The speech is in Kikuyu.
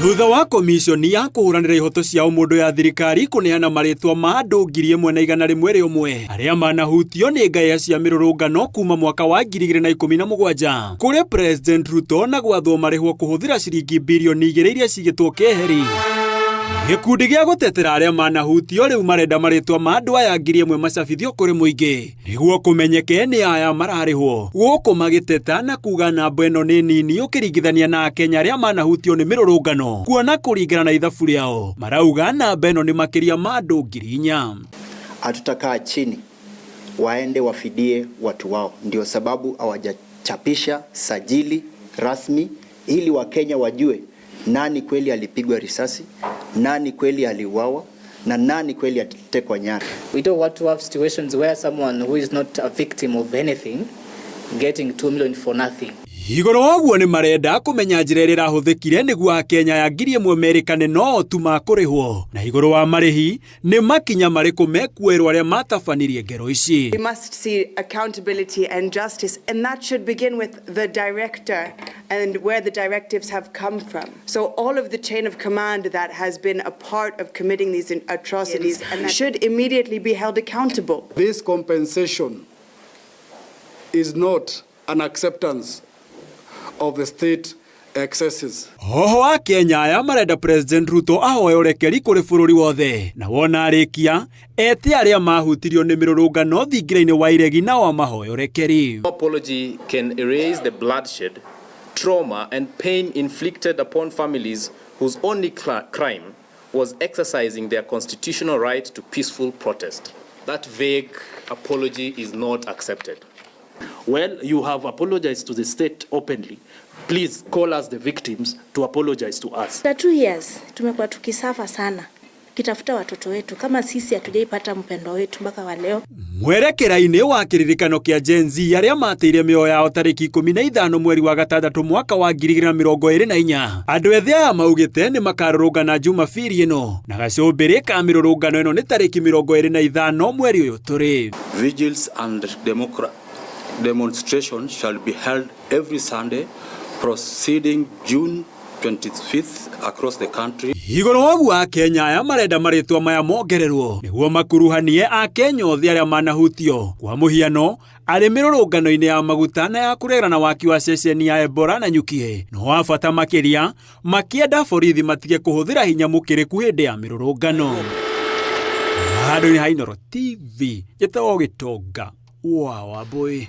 Thutha wa komiconi ya kũhũranĩra ihoto cia ũmũndũ ya thirikari kũneana marĩtwa ma andũ 1,101 arĩa manahutio nĩ ngaya cia mĩrũrũngano kuma mwaka wa 2017 kũrĩ President Ruto na gwathwo marĩhwo kũhũthĩra ciringi birioni 2 iria cigĩtwo keheri. Gĩkundi gĩa gũtetera arĩa manahutio rĩu marenda marĩtwa ma andũ aya 1,000 macabithio kũrĩ mũingĩ nĩguo kũmenyeke nĩ aya mararĩhwo. Gũkũ magĩteta na kuga namba ĩno nĩ nini ũkĩringithania na Akenya arĩa manahutio nĩ mĩrũrũngano, kuona kũringana na ithabu rĩao marauga namba ĩno nĩ makĩria ma andũ 4,000. Hatutakaa chini, waende wafidie watu wao. Ndio sababu hawajachapisha sajili rasmi ili Wakenya wajue nani kweli alipigwa risasi, nani kweli aliuawa na nani kweli alitekwa nyara. We don't want to have situations where someone who is not a victim of anything getting 2 million for nothing. Igũrũ wa ũguo nĩ marenda kũmenya njĩra ĩrĩa ĩrahũthĩkire nĩguo Akenya ya 1,000 merĩkane no tu makũrĩhwo, na igũrũ wa marĩhi nĩ makinya marĩkũ mekuoerwo arĩa matabanirie ngero ici. We must see accountability and justice, and that should begin with the director and where the directives have come from. So all of the chain of command that has been a part of committing these atrocities should immediately be held accountable. This compensation is not an acceptance of the state excesses. Oho Akenya aya marenda President Ruto ahoe ũrekeri kũrĩ bũrũri wothe, na wona arĩkia ete arĩa mahutirio nĩ mĩrũrũngano thingira-inĩ wa iregi nao amahoe ũrekeri. No apology can erase the bloodshed, trauma and pain inflicted upon families whose only crime was exercising their constitutional right to peaceful protest. That vague apology is not accepted. Well, you have apologized to the state openly. Please call us the victims to apologize to us. After 2 years tumekuwa tukisuffer sana kitafuta watoto wetu, kama sisi hatujaipata mpendo wetu mpaka wa leo. Mwerekera-inĩ wa kĩririkano kĩa Gen Z arĩa mateire mĩoyo yao tarĩki 15 mweri wa gatandatũ mwaka wa 2024, andũ ethĩ aya maugĩte nĩ makarũrũngana Jumabiri ĩno, na gacũmbĩrĩ ka mĩrũrũngano ĩno nĩ tarĩki 25 mweri ũyũ tũrĩ. Vigils and demonstrations shall be held every Sunday proceeding June 25th across the country. Igũrũ wa ũguo Akenya aya marenda marĩtwa maya mongererwo nĩguo makuruhanie Akenya othe arĩa manahutio, kwa mũhiano arĩ mĩrũrũngano-inĩ ya maguta na ya kũregana na waki wa ceceni ya Ebola na Nyukie, no wa bata makĩria makĩenda borithi matige kũhũthĩra hinya mũkĩrĩku hĩndĩ ya mĩrũrũngano. Handũ-inĩ ha Inooro TV, njĩtagwo Gĩtonga wa Wambũi.